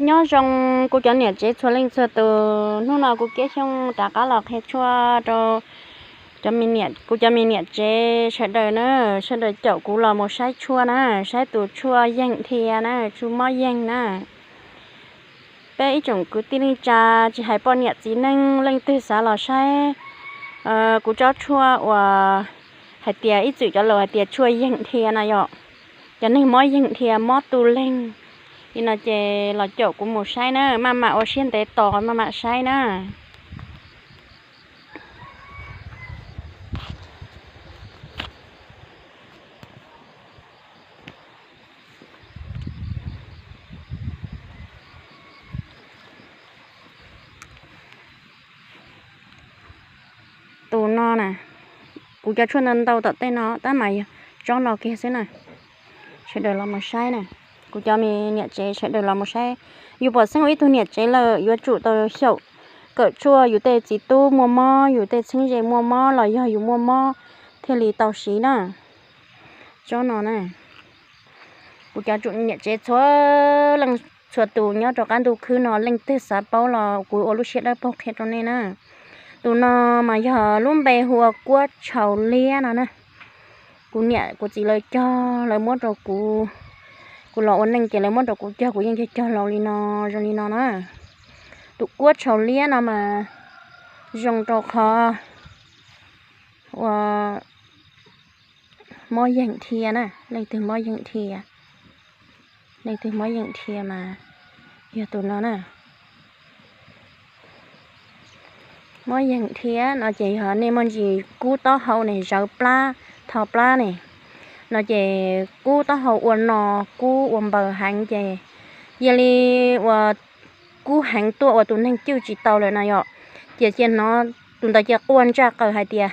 Nyob zoo kuv cov niam tsev txhua leej txhua tus, hnub no kuv Kiab Xyooj rov qab los qhia tshuaj rau kuv cov me niam tsev sawv daws na, sawv daws caum kuv los mus saib tshuaj na, saib tus tshuaj yeeg dhia na, tshuaj mob yeeg na. Peb ib tsoom kwv tij neej tsa, tsis hais poj niam txiv neej leej twg xav los saib kuv tsob tshuaj uas hais tias ib txwm cov laus hais tias tshuaj yeeg dhia no yom, cov neeg mob yeeg dhia mob tu leeg li no ces los caum kuv mus saib na, maj mam ua siab ntev tos maj mam saib na. Tus no na, kuv cov tshuaj ntau ntau tom tej no tab mas yog tsob no kiag xwb na. Sawv daws los mus saib na, kuv cov me niam tsev sawv daws los mus saib. Yus pom xeeb ua ib tug niam tsev lawm yuav tsum tau xyaum kawm tshuaj yus tej txiv tub muaj mob, yus tej txheeb ze muaj mob los yog yus muaj mob thiaj li tau siv na. Tsob no na, kuv cov niam tsev txhua leej txhua tus nyob rau qab ntuj khwb no leej twg xav paub los kuv ua lub siab dawb paug qhia rau nej na. Tus no mas yog lub npe hu ua kuab tshau liab no na. Kuv niam kuv txiv lawv cog, lawv muab rau kuv, kuv los ua neej ces lawv muab rau kuv cog, kuv yeej cog cog laus li no, zoo li no na. Tus kuab tshau liab no mas zoo rau qhov ua mob yeeg dhia na, leej twg mob yeeg dhia, leej twg mob yeeg dhia mas yog tus no na. Mob yeeg dhia no ces yog nej muaj ntsis kub taub hau ne, zawv plab, tho plab ne, no ces kub taub hau ua no, kub ua npaws heev ces yog li uas kub heev tuaj uas tus neeg cwj tsis tau lawm no yom, ces cia hnov tus ntawd cia quaj ntsaj qaws hais tias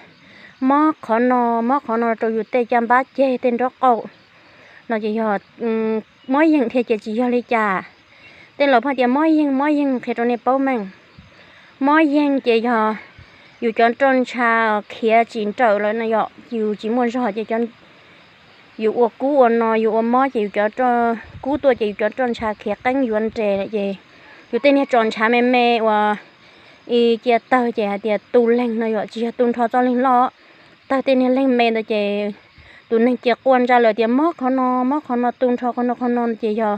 mob qhov no, mob qhov no rau yus tej caj npab ceg tej nraub qaum no ces yog mob yeeg dhia ces tsis yog li cas. Tej laus pheej tias mob yeeg, mob yeeg qhia rau nej paub meej. Mob yeeg ces yog yus cov roj ntsha khiav tsis nrawm lawm no yom, yus tsis muaj zog ces yus ua kub ua no, yus ua mob ces yus cov, kub tuaj ces yus cov roj ntsha khiav qeeb yuav nres ces yus tej niag tsom ntshav me me uas cia tawg ces hais tias tu leeg no yom, tsis yog tu nrho txoj leeg loj, tawg tej niag leeg me ntawd ces tus neeg cia quaj ntsaj lawm tias mob qhov no, mob qhov no, tu nrho qhov no qhov no ces yog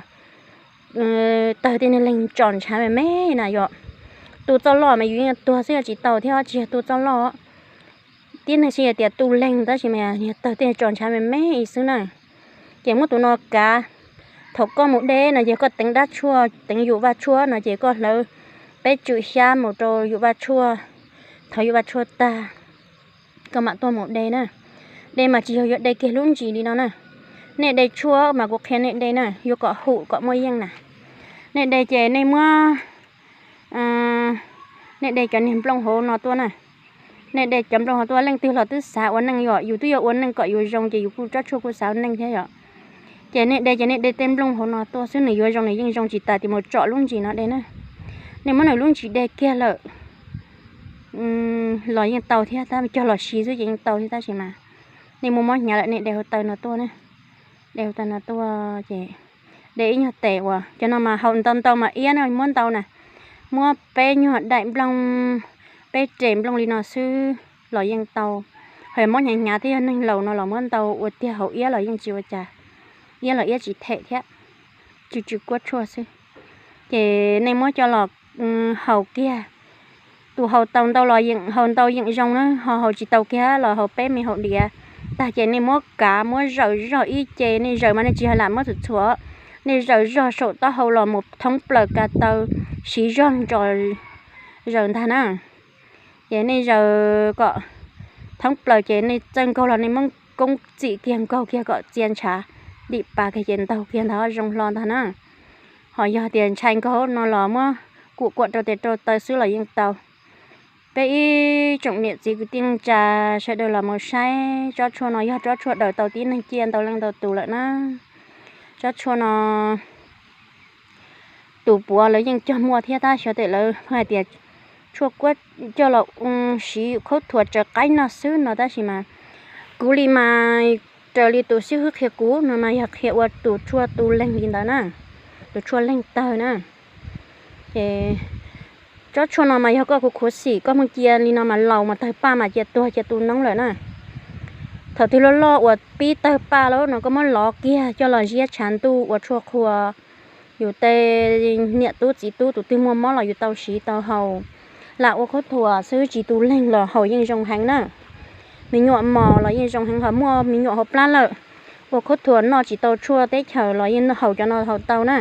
tawg tej niag leeg tsom ntshav me me na yom. Tu txoj loj mas yus yeej tuag xwb, yog tsis tau thiab, tsis yog tu txoj loj. Tib neeg sij hawm tias tu leeg tab sis mas yog tawg tej tsom ntshav me me xwb na. Ces muab tus no kav, thaum koj mus de no ces koj teev dab tshuaj, teev yus vaj tshuaj no ces koj hlawv peb tswm xyab mus rau yus vaj tshuaj, thov yus vaj tshuaj tag, koj mam tuaj mus de na. De mas tsis yog yuav de kiag lub ntsis li no na. Nej de tshuaj mas kuv qhia nej de na, yuav kom hum kom muaj yeej na. Nej de ces nej muab, nej de cov niag nplooj hauv no tuaj na. Nej de cov nplooj hauv tuaj, leej twg los twb xav ua neej yom, yus twb yuav ua neej kom yus zoo ces yus kuj tsob tshuaj kuj xav ua neej thiab yom. Ces nej de ces nej de tej nplooj hauv no tuaj xwb, nws yuav zoo, nws yeej zoo tsis tas tias mus tsom lub ntsis no de na. Nej muab nws lub ntsis de kiag lawm los yeej tau thiab, tab cog los siv xwb ces yeej tau thiab, tab sis mas nej muaj mob hnyav lawm nej de hauv taw no tuaj na. De hauv taw no tuaj ces de ib nyuag tes uas cov no mas haus ntau ntau mas iab na, muab ntau na, muab peb nyuag daim nplooj, peb rem nplooj li no xwb los yeej tau. Ho mob hnyav hnyav thiab yog neeg laus no los muab ntau ua tiag haus iab los yeej tsis ua cas, iab los iab tsis them thiab, tsw tsw kuab tshuaj xwb. Ces nej muab coj los haus kiag. Tus haus tau ntau los yeem haus ntau yeem zoo na, ho haus tsis tau kiag los haus peb me haus diav. Tag ces nej muab kav, muab zawm zog ib ce, nej zawm mas nej tsis yog lam muab txhuam txhuam, nej zawm zog saum taub hau los mus thoob plaws ko taw, siv zog ntsos zaws ntag na. Ces nej zaws kom thoob plaws ces nej txawj nkaug los nej muab koob txim kiag nkaug kiag kom txia ntshav dim pas kiag ces ntaug kiag ntag zoo hlo ntag na. Ho yog tias ntshai nkaug no los muab kuam kuam rau tes rau taw xwb los yeej tau. Peb ib tsoom niam txiv kwv tij neej tsa sawv daws los mus saib tsob tshuaj no yog tsob tshuaj daws tau tib neeg ciaj ntau leej ntau tus lawm na. Tsob tshuaj no tus puav lawv yeej cog muaj thiab tab xyov tes lawv hais tias tshuaj kuab coj los siv khaub thuas tsaws qaib no xwb no tab sis mas kuv li mas raws li tus xib hwb qhia kuv no mas yog qhia ua tus tshuaj tu leeg li ntawd na, tus tshuaj leeg tawg na. Ces tsob tshuaj no mas yog koj khuv khuv xim, koj mus cia li no mas laus mas tawg paj mas cia tuag cia tu noob lawm na. Thaum twg loj loj uas pib tawg paj lawm no koj muab lov kiag coj los ziab tshav ntuj ua tshuaj qhua. Yus tej niam tub txiv tub tus twg muaj mob los yus tau siv tau haus. Lam ua khaub thuas xwb tsis tu leeg los haus yeej zoo heev na. Me nyuam mos los yeej zoo heev, ho muaj me nyuam hauv plab lawm, ua khaub thuas noj tsis tau tshuaj teb chaws los yeej haus cov no haus tau na.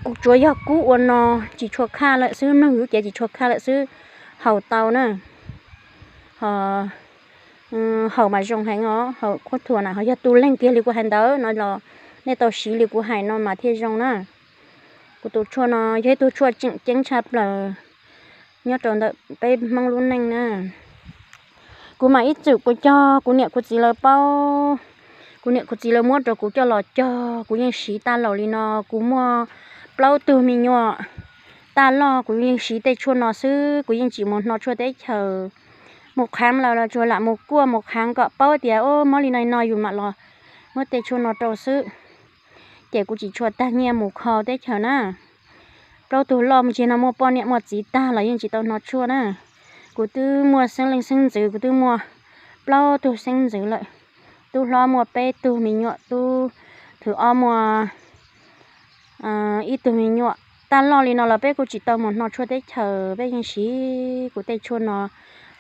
Kuv tsuav yog kub ua no tsis tshua khaj lawm xwb, mloog yus cev tsis tshua khaj lawm xwb, haus tau na. Ho haus mas zoo heev os, haus khaub thuas na ho yog tu leeg kiag li kuv hais ntawd no los nej tau siv li kuv hais no mas thiaj zoo na. Kuv tus tshuaj no yog ib tug tshuaj tseem ceeb tshaj plaws nyob rau ntawm peb Hmoob lub neej na. Kuv mam ib txwm kuv cog kuv niam kuv txiv lawv paub, kuv niam kuv txiv lawv muab rau kuv coj los cog, kuv yeej siv tag laus li no. Kuv muaj plaub tug me nyuam tag loj kuv yeej siv tej tshuaj no xwb, kuv yeej tsis mus hno tshuaj teb chaws. Mus qhaav lawm los tsuas lam mus kuaj mus qhaav kom paub tias mob li no no yus mam los muab tej tshuaj no rau xwb. Ces kuv tsis tshua tag nyiaj mus kho teb chaws na. Plaub tug loj mus tsis no muaj poj niam muaj txiv tag los yeej tsis tau hno tshuaj na. Kuv twb muaj xeeb leej xeeb ntxwv, kuv twb muaj plaub tug xeeb ntxwv lawm. Tub hlob muaj peb tug me nyuam, tub thwv ob muaj ib tug me nyuam. Tag loj li no los peb kuj tsis tau mus hno tshuaj teb chaws, peb yeej siv kuv tej tshuaj no.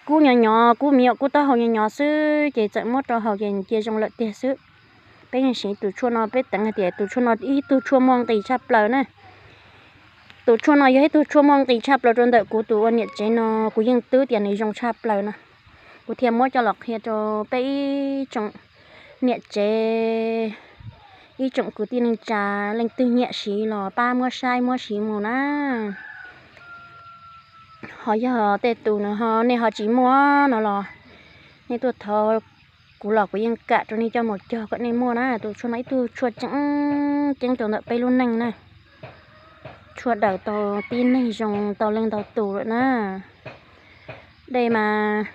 Kub nyuam nyuam, kub me nyuam kub taub hau nyuam nyuam xwb ces txawm muab rau haus ces cia zoo lawm tiag xwb. Peb yeej siv tus tshuaj no, peb teev hais tias tus tshuaj no ib tug tshuaj muaj nqis tshaj plaws na. Tus tshuaj no yog ib tug tshuaj muaj nqis tshaj plaws rau ntawm kuv tus ua niam tsev no, kuv yeej twb tias nws zoo tshaj plaws no. Kuv thiaj muab coj los qhia rau peb ib tsoom niam tsev, ib tsoom kwv tij neej tsa, leej twg nyiam siv los pab muab saib muab siv mus na. Ho yog tej tus nws ho nej ho tsis muaj no los nej tuaj thov kuv los kuv yeej kam rau nej coj mus cog kom nej muaj na. Tus tshuaj no ib tug tshuaj tseem ceeb rau ntawm peb lub neej na. Tshuaj daws tau tib neeg zoo ntau leej ntau tus lawm na. Dej mas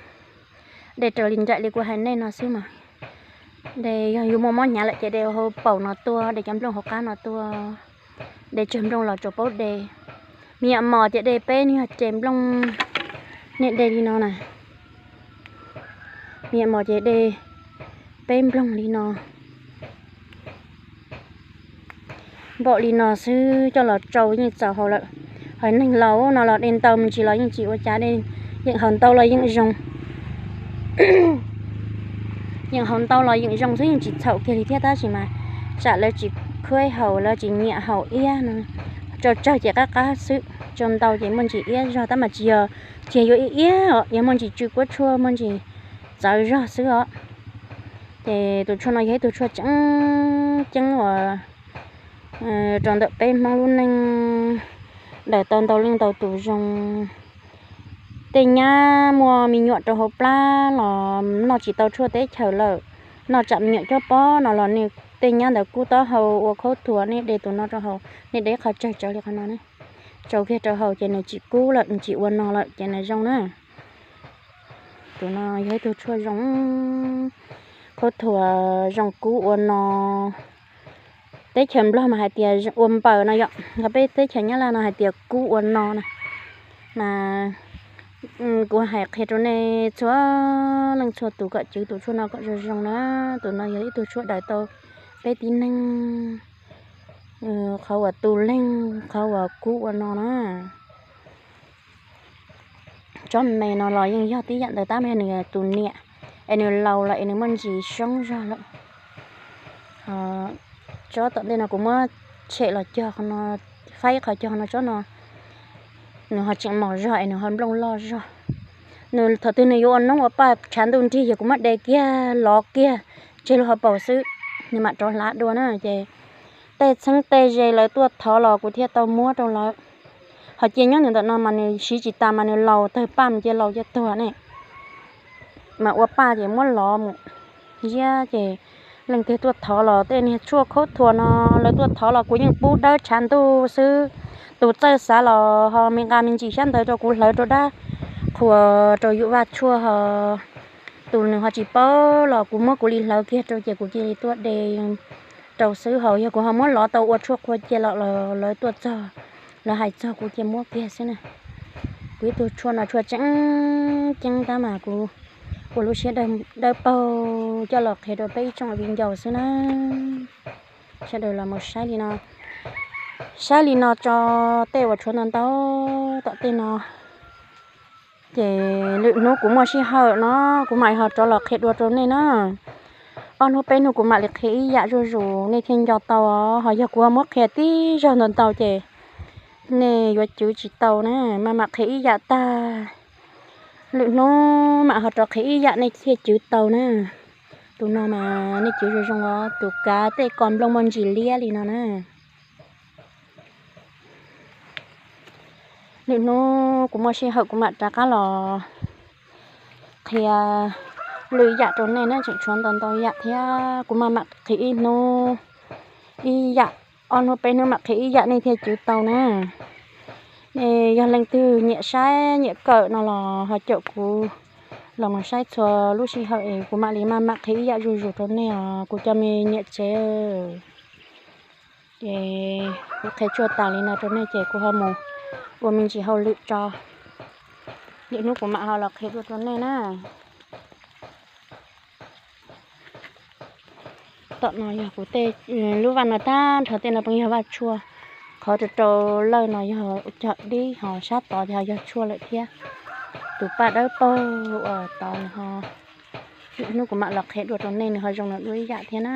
dej raws li nraim li kuv hais nej no xwb mas. Dej yog yus muaj mob hnyav lawm ces dej hauv paus no tuaj, dej cov nplooj hauv qab no tuaj, dej tsawg nplooj los tsuas paub dej. Me nyuam mos ces dej peb nws yog res nplooj, nej dej li no na. Me nyuam mos ces dej peb nplooj li no. Npaum li no xwb coj los tsau yeej txaus haus lawm. Hos neeg laus no los dej ntau me ntsis los yeej tsis ua cas, dej yeej haus ntau los yeej zoo. Yeej haus ntau los yeej zoo xwb, yeej tsis txhaum kiag li thiab, tab sis mas tsam lawv tsis khuab haus, lawv tsis nyiam haus iab no. Tsau tsawg ces qab qab xwb, tsau ntau ces muaj ntsis iab zog, tab mas tsis yog, tsis yog yuav iab iab os, yog muaj ntsis tsw kuab tshuaj, muaj ntsis txawv zog xwb os. Ces tus tshuaj no yog ib tug tshuaj tseem ceeb uas rau ntawm peb Hmoob lub neej daws tau ntau leej ntau tus zoo. Tej nyab muaj me nyuam rau hauv plab los noj tsis tau tshuaj teb chaws lawm, noj tsam me nyuam cob pob no los nws tej nyab ntawd kub taub hau ua khaub thuas, nej de tus no rau haus, nej de qhov tsawg tsawv li qhov no ne. Tsau kiag rau haus ces nws tsis kub lawm, nws tsis ua no lawm ces nws zoo na. Tus no yog ib tug tshuaj zoo, khaub thuas zoo kub ua no. Teb chaws Nplog mas hais tias ua npaws no yom, nqa peb teb chaws Nyab Laj no hais tias kub ua no na. Mas kuv hais qhia rau nej txhua leej txhua tus kom cwv tus tshuaj no kom zoo zoo na. Tus no yog ib tug tshuaj daws tau peb tib neeg, qhov uas tu leeg, qhov uas kub ua no na. Tsob me no los yeej yog tib yam ntawd, tab mas nws tus niam es nws laus lawm es nws muaj ntsis soob zog lawm. Tsob tom ntej no kuv muab tshem los cog qhov no, faib qhov cog no, tsob no nws ho tseem mos zog es nws ho nplooj loj zog. Nws thaum twg nws yuav ua noob ua paj tshav ntuj nrig yog kuv muab de kiag lov kiag tseg lub hauv paus xwb, nws mam rov hlav dua na. Ces tej txheeb tej ze lawv tuaj thov los kuv thiaj tau muab rau lawv. Ho cia nyob nws ntawm no mas nws siv tsis tas mas nws laus tawg paj mus cia laus cia tuag ne. Mas ua paj ces muab lov mus ziab ces leej twg tuaj thov los tej niag tshuaj khaub thuas no lawv tuaj thov los kuv yeej pub dawb tshav ntuj xwb. Tus txawj xav los ho me nqa me ntsis xyab ntawv rau kuv hlawv rau dab qhuas rau yus vaj tshuaj ho. Tus nws ho tsis paub los kuv muab kuv li hlawv kiag rau ces kuv cia li tuaj de rau xwb. Ho yog kuv ho muab lov tau ua tshuaj qhua cia los lawv tuaj txog Lawv hais txog kuv ces muab kiag xwb na. Kuv ib tug tshuaj no tshuaj tseeb ceeb tab mas kuv ua lub siab dawb paug coj los qhia rau peb ib tsoom viv ncaus xwb na. Sawv daws los mus saib li no, saib li no tso, tej uas tshuav ntau ntau tom tej no. Ces lwm hnub kuv muaj sij hawm no kuv mam ho rov los qhia dua rau nej na. Ob hnub peb hnub kuv mam li qhia ib yam zuj zus nej thiaj nco tau os. Ho yog kuv muab qhia tib zaug ntau ntau ces nej yuav cwv tsis tau na. Maj mam qhia ib yam tag, lwm hnub mam ho rov qhia ib yam nej thiaj cwv tau na. Tus no mas nej cwv zoo zoo os, tus kav tej kos nplooj muaj ntsis liab li no na. Lwm hnub kuv muaj sij hawm kuv mam rov qab los qhia lwm yam rau nej na, tseem tshuav ntau ntau yam thiab. Kuv maj mam qhia ib hnub ib yam, ob hnub peb hnub mam qhia ib yam nej thiaj cwv tau na. Nej yog leej twg nyiam saib nyiam kawm no los ho caum kuv los mus saib txhua lub sij hawm es kuv mam li maj mam qhia ib yam zuj zus rau nej os kuv cov me niam tsev. Ces kuv qhia tsuaj tas li no rau nej ces kuv ho mus ua me ntsis hauj lwm tso, lwm hnub kuv mam ho los qhia dua rau nej na. Tom no yog kuv tej, lub vaj no tag nrho tej no pheej yog vaj tshuaj, qhov rau rau lawj no yog cog dib, ho sab tod ho yog tshuaj lawm thiab. Tus paj dawb paug uas tod nws ho, lwm hnub kuv mam los qhia dua rau nej, nws ho zoo nws dua ib yam thiab na.